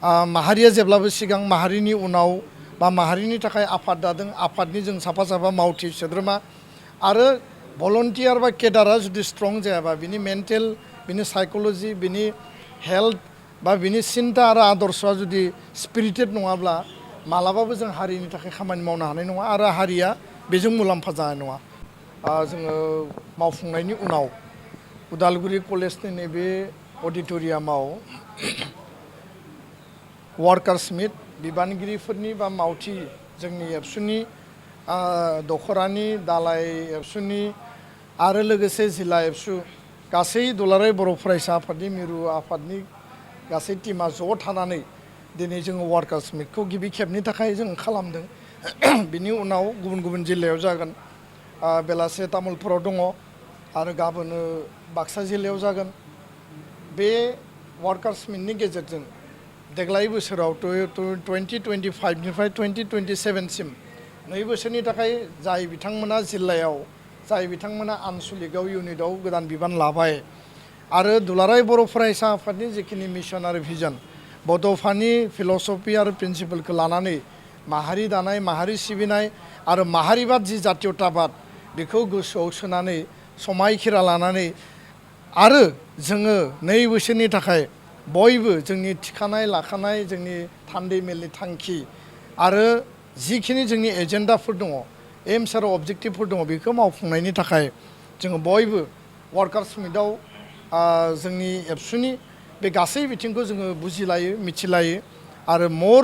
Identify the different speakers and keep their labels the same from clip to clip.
Speaker 1: माहारिया जेब्लाबो सिगां माहारिनि उनाव बा माहारिनि थाखाय आफाद दादों आफादनि जों साफा साफा मावथि सोद्रोमा आरो भलन्टियार बा केडारा जुदि स्ट्रं जायाबा बिनि मेन्टेल बिनि साइकोलजी बिनि हेल्थ बा बिनि सिन्ता आरो आदर्शआ जुदि स्पिरिटेड नङाब्ला मालाबाबो जों हारिनि थाखाय खामानि मावनो हानाय नङा आरो हारिया बेजों मुलाम्फा जानाय नङा। जोङो मावफुंनायनि उनाव उदालगुरि कलेजनि नैबे अडिट'रियामाव वार्कार्स मिट बिबानगिरिफोरनि बा मावथि जोंनि एबसुनि दखरानि दालाइ एबसुनि आरो लोगोसे जिल्ला एबसु गासै दुलाराय बर' फरायसा आफादनि मिरु आफादनि गासै टिमा ज' थानानै दिनै जोङो वार्कार्स मिटखौ गिबि खेबनि थाखाय जों खालामदों। बिनि उनाव गुबुन गुबुन जिल्लायाव जागोन। बेलासे तामुलपुराव दङ आरो गाबोनो बाक्सा जिल्लायाव जागोन। बे वार्कार्स मिटनि गेजेरजों देग्लाय बोसोराव 2025निफ्राय 2027सिम 2 बोसोरनि थाखाय जाय बिथांमोना जिल्लायाव जाय बिथांमोना आनसलिकआव इउनिटआव गोदान बिबान लाबाय आरो दुलाराय बर' फरायसा आफादनि जिखिनि मिशन आरो भिजन बड'फानि फिल'सफि आरो प्रिन्सिपलखौ लानानै माहारि दानाय माहारि सिबिनाय आरो माहारिबाद जि जातीयताबाद बेखौ गोसोआव सोनानै समायखिरा लानानै आरो जोङो 2 बोसोरनि थाखाय बयबो जोंनि थिखानाय लाखानाय जोंनि थान्दै मेलनि थांखि आरो जिखिनि जोंनि एजेन्डाफोर दङ एम्स आरो अबजेक्टिभफोर दङ बेखौ मावफुंनायनि थाखाय जोङो बयबो वार्कार्स मिटआव जोंनि एबसुनि बे गासै बिथिंखौ जोङो बुजिलायो मिथिलायो आरो मर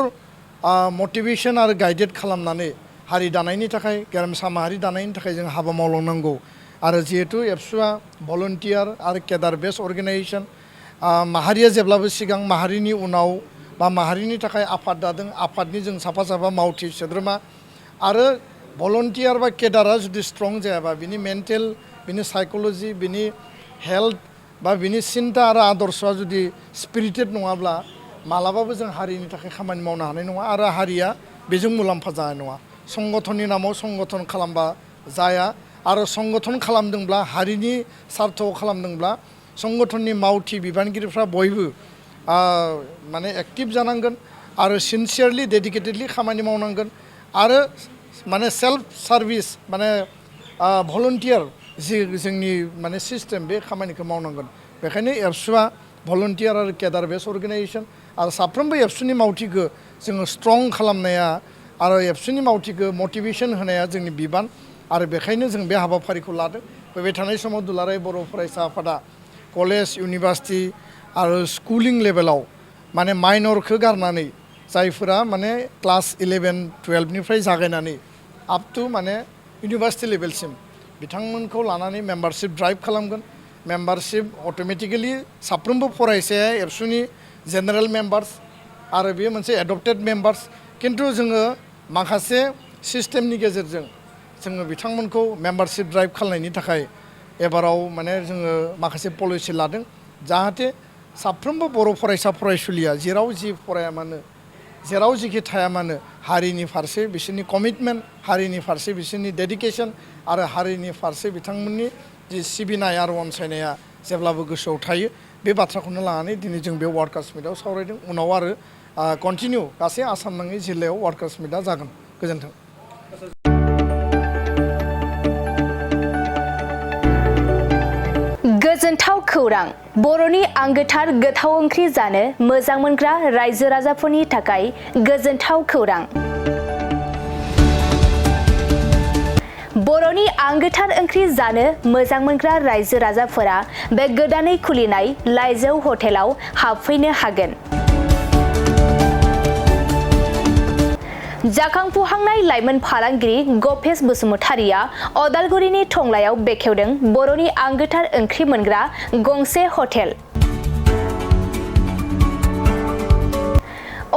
Speaker 1: मटिभेसन आरो गाइडेड खालामनानै हारि दानायनि थाखाय गेरेमसा माहारि दानायनि थाखाय जों हाबा मावलांनांगौ। आरो जिहेतु एबसुआ भलन्टियार आरो केडार बेस अर्गेनाइजेसन माहारिया जेब्लाबो सिगां माहारिनि उनाव बा माहारिनि थाखाय आफाद दादों आफादनि जों साफा साफा मावथि सोद्रोमा आरो भलन्टियार बा केडारा जुदि स्ट्रं जायाबा बिनि मेन्टेल बिनि साइकोलजी बिनि हेल्थ बा बिनि सिन्ता आरो आदर्शआ जुदि स्पिरिटेड नङाब्ला मालाबाबो जों हारिनि थाखाय खामानि मावनो हानाय नङा आरो हारिया बेजों मुलाम्फा जानाय नङा। संगठननि नामाव संगठन खालामबा जाया आरो संगठन खालामदोंब्ला हारिनि सार्थआव खालामदोंब्ला संगठननि मावथि बिबानगिरिफ्रा बयबो माने एक्टिभ जानांगोन आरो सिनसियारलि डेडिकेटेडलि खामानि मावनांगोन आरो माने सेल्फ सार्भिस माने भलन्टियार जि जोंनि माने सिस्टेम बे खामानिखौ मावनांगोन। बेखायनो एबसुआ भलन्टियार आरो केडार बेस अर्गेनाइजेसन आरो साफ्रोमबो एबसुनि मावथिखौ जोङो स्ट्रं खालामनाया आरो एबसुनि मावथिखौ मटिभेसन होनाया जोंनि बिबान आरो बेखायनो जों बे हाबाफारिखौ लादों। फैबाय थानाय समाव दुलाराय बर' फरायसा आफादा कलेज इउनिभार्सिटि आरो स्कुलिं लेभेलाव माने माइनरखौ गारनानै जायफोरा माने क्लास 11-12निफ्राय जागायनानै आप टु माने इउनिभार्सिटि लेभेलसिम बिथांमोनखौ लानानै मेम्बारशिप ड्राइभ खालामगोन। मेम्बारशिप अट'मेटिकेलि साफ्रोमबो फरायसाया एबसुनि जेनेरेल मेम्बार्स आरो बेयो मोनसे एडप्टेड मेम्बार्स खिन्थु जोङो माखासे सिस्टेमनि गेजेरजों जोङो बिथांमोनखौ मेम्बारशिप ड्राइभ खालामनायनि थाखाय एबाराव माने जोङो माखासे पलिसि लादों जाहाथे साफ्रोमबो बर' फरायसा फरायसुलिया जेराव जि फराया मानो जेराव जिखि थाया मानो हारिनि फारसे बिसोरनि कमिटमेन्ट हारिनि फारसे बिसोरनि डेडिकेसन आरो हारिनि फारसे बिथांमोननि जि सिबिनाय आरो अनसायनाया जेब्लाबो गोसोआव थायो बे बाथ्राखौनो लानानै दिनै जों बे वार्कार्स मिटआव सावरायदों। उनाव आरो कन्टिनिउ गासै आसाम नाङै जिल्लायाव वार्कार्स मिटआ जागोन। गोजोन्थों।
Speaker 2: गोजोनथाव खौरां बर'नि आंगोथार गोथाव ओंख्रि जानो मोजां मोनग्रा रायजो राजाफोरनि थाखाय गोजोनथाव खौरां। बर'नि आंगोथार ओंख्रि जानो मोजां मोनग्रा रायजो राजाफोरा बे गोदानै खुलिनाय लाइजौ हटेलाव हाबफैनो हागोन। जाखांफुहांनाय लाइमोन फालांगिरि गपेश बसुमतारिया अदालगुरिनि टंलायाव बेखेवदों बर'नि आंगोथार ओंख्रि मोनग्रा गंसे हटेल।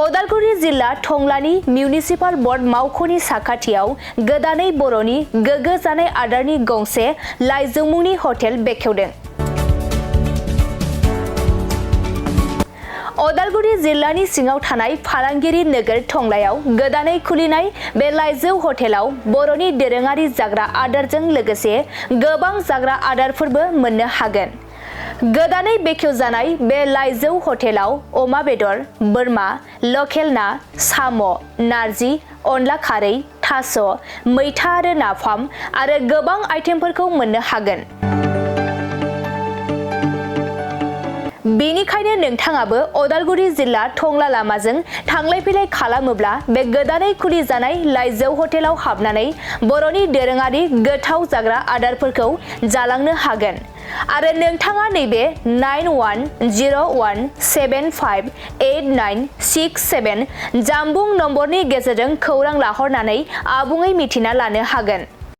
Speaker 2: अदालगुरि जिल्ला टंलानि मिउनिसिपाल बर्ड मावख'नि साखाथियाव गोदानै बर'नि गोग्गो जानाय आदारनि गंसे लाइजौ मुंनि हटेल बेखेवदों। अदालगुरि जिल्लानि सिङाव थानाय फालांगिरि नोगोर टंलायाव गोदानै खुलिनाय बे लाइजौ हटेलाव बर'नि दोरोङारि जाग्रा आदारजों लोगोसे गोबां जाग्रा आदारफोरबो मोननो हागोन। गोदानै बेखेवजानाय बे लाइजौ हटेलाव अमा बेदर, बोरमा, लकेल ना, साम', नारजि, अनला खारै, थास', मैथा आरो नाफाम आरो गोबां आइटेमफोरखौ मोननो हागोन। बेनिखायनो नोंथाङाबो अदालगुरि जिल्ला टंला लामाजों थांलाय फैलाय खालामोब्ला बे गोदानै खुलि जानाय लाइजौ हटेलाव हाबनानै बर'नि दोरोङारि गोथाव जाग्रा आदारफोरखौ जालांनो हागोन। आरो नोंथाङा नैबे 9101758967 जानबुं नम्बरनि गेजेरजों खौरां लाहरनानै आबुङै मिथिना लानो हागोन।